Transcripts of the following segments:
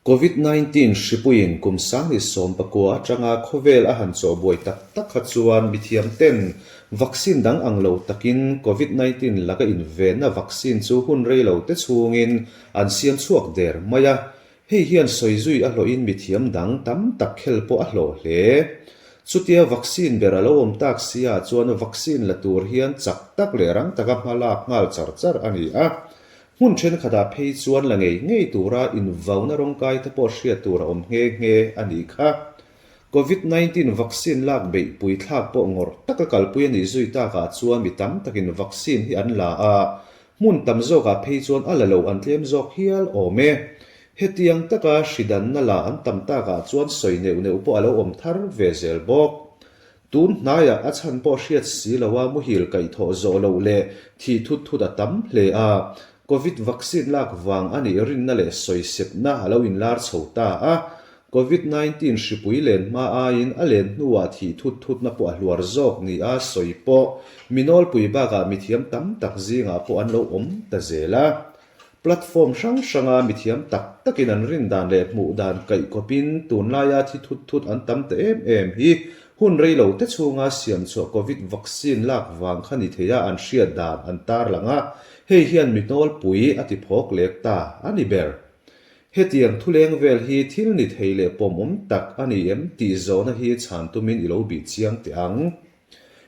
Covid 19 hripuiin kum 1990 atanga khawvel a han chawhbuai tak tak kha chuan mithiam ten vaccine dang ang lo takin Covid 19 laka invenna vaccine chu hun rei lo te chhungin an siam chhuak der mai a. Hei hian sawi zui a hlawhin mithiam dang tam tak khel pawh a hlawh hle. Chutia vaccine ber a lo awm tak si ah chuan vaccine la tur hian chak tak leh rang taka hma lak nghal char char a ni a. Hmun thenkhatah phei chuan la ngei ngei tura invauna rawngkai te pawh hriat tur a awm nghe nghe a nih kha. Covid 19 vaccine lak beihpui thlak pawh ngawrh taka kalpui a nih zui takah chuan mi tam takin vaccine hi an la a, hmun tam zawkah phei chuan a la lo an tlem zawk hial awm e. Hetiang taka hridanna la an tam takah chuan sawi neuh neuh pawh a lo awm thar ve zel bawk. Tun hnaiah a chhan pawh hriat si loa muhil kaihthawh zawh loh leh thih thut thut a tam hle a, Covid vaccine lak vang a nih rinna leh sawisepna a lo inlar chho ta a, Covid 19 hripui len hma aiin a len hnuah thih thut thutna pawh a hluar zawk nia sawi pawh mi nawlpui bakah mithiam tam tak zingah pawh an lo awm ta zel a. Platform hrang hranga mithiam tak takin an rin dan leh hmuh dan kaih kawpin tunlaia thi thut thut an tam ta em em hi hun rei lo te chhunga siam chhuah Covid vaccine lak vang kha ni theia an hriat dan an tarlang a, hei hian mi hnawlpui a ti phawk lek ta a ni ber. Hetiang thuleng vel hi thil ni thei leh pawmawm tak a ni em tih zawhna hi chhan tumin i lo bih chiang teh ang.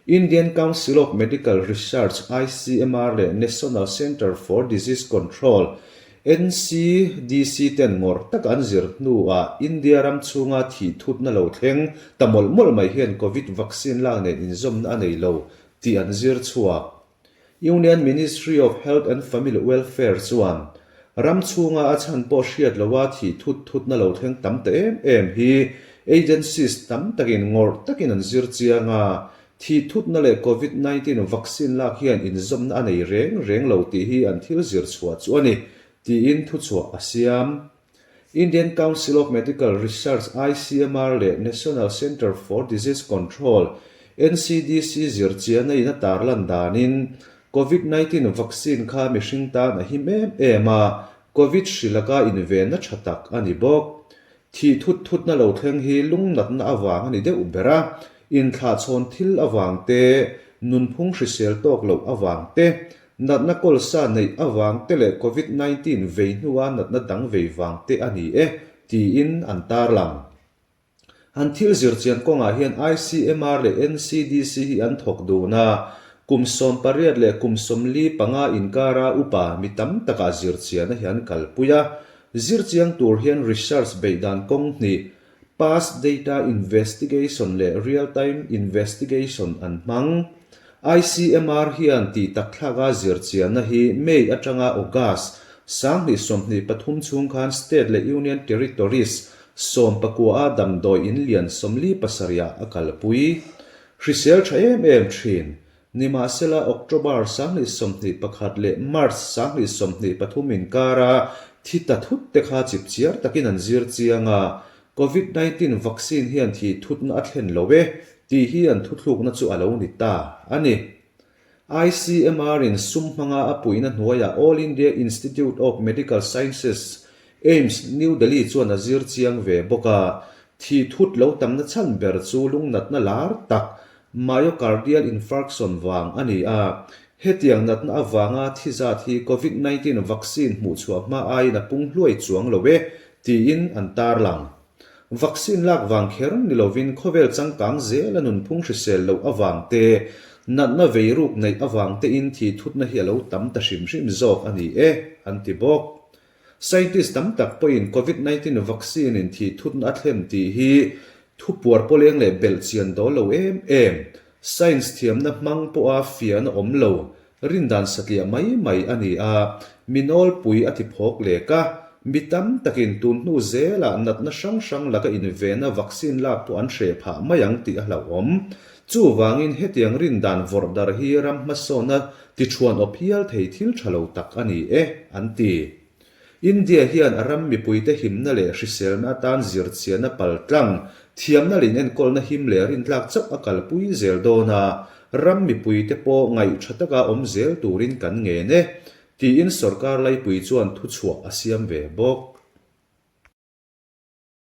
Indian Council of Medical Research, ICMR, leh National Centre for Disease Control, NCDC, ten ngawrh taka an zir hnuah India ram chhunga thih thutna lo thleng ta mawlh mawlh mai hian Covid vaccine lak nen inzawmna a nei lo tih an zir chhuak. Union Ministry of Health and Family Welfare chuan ram chhunga a chhan pawh hriat loha thih thut thutna lo thleng tam ta em em hi agencies tam takin ngawrh takin an zir chiang a, thih thutna leh Covid 19 vaccine lak hian inzawmna a nei reng reng lo tih hi an thil zir chhuah chu a ni, tiin thuchhuah a siam. Indian Council of Medical Research, ICMR, leh National Centre for Disease Control, NCDC, zirchiana in a tarlan danin, Covid 19 vaccine kha mihring tan a him em em a, Covid hri laka invenna tha tak a ni bawk. Thih thut thutna lo thleng hi lungnatna avang a ni deuh ber a, inthlahchhawn thil avang te, nunphung hrisel tawk loh avang te, Natna kawlsa neih avang te leh Covid 19 vei hnua natna dang vei vang te a ni e, tiin an tarlang. An thil zirchian kawngah hian ICMR leh NCDC hi an thawk dun a, kum 18 leh kum 45 inkara upa mi tam takah zirchianna hi an kalpui a. Zirchiang tur hian research beih dan kawng hnih, Past Data Investigation leh Real Time Investigation an hmang. ICMR hian tih tak thlaka zirchianna hi May atanga August 2023 chhung khan State leh Union Territories 19 a damdawi in lian 47 ah a kalpui. Hrisel tha em em thin. Nimahsela, October 2021 leh March 2023 inkara thi ta thut te kha chipchiar takin an zir chiang a, Covid 19 vaccine hian thi thutna a thlen lo e tih hi an thuthlukna chu a lo ni ta a ni. ICMR in sum hmanga a puihna hnuaiah All India Institute of Medical Sciences, AIIMS, New Delhi chuan a zir chiang ve bawk a, thi thut lo tamna chhan ber chu lungnatna lar tak Myocardial infarction vang a ni a, hetiang natna avanga thi zat hi Covid 19 vaccine hmuhchhuah hma aiin a pung hluai chuang lo e, tiin an tarlang. Vaccine lak vang kher ni lovin khawvel changkang zela nunphung hrisel loh avang te, natna veiruk neih avang tein thi thutna hi a lo tam ta hrim hrim zawk a ni e, an ti bawk. Scientist tam tak pawhin Covid 19 vaccine in thih thutna a thlen tih hi thu puar pawleng leh belh chian dawl lo em em, science thiamna hmang pawha fiahna awm lo, rindan satliah mai mai a ni a, mi nawlpui a ti phawk lek a, mi tam takin tun hnu zelah natna hrang hrang laka invena vaccine lak pawh an hreh phah mai ang tih a hlauhawm. Chuvangin hetiang rindan vawrh darh hi ram hmasawna Tichuan awp hial thei thil tha lo tak a ni e, an ti. India hian a ram mipuite himna leh hriselna atan zirchianna paltlang, thiamna leh inenkawlna him leh rintlak chauh a kalpui zel dawn a, ram mipuite pawh ngaih tha taka awm zel turin kan ngen e, tiin sorkar laipui chuan thuchhuah a siam ve bawk.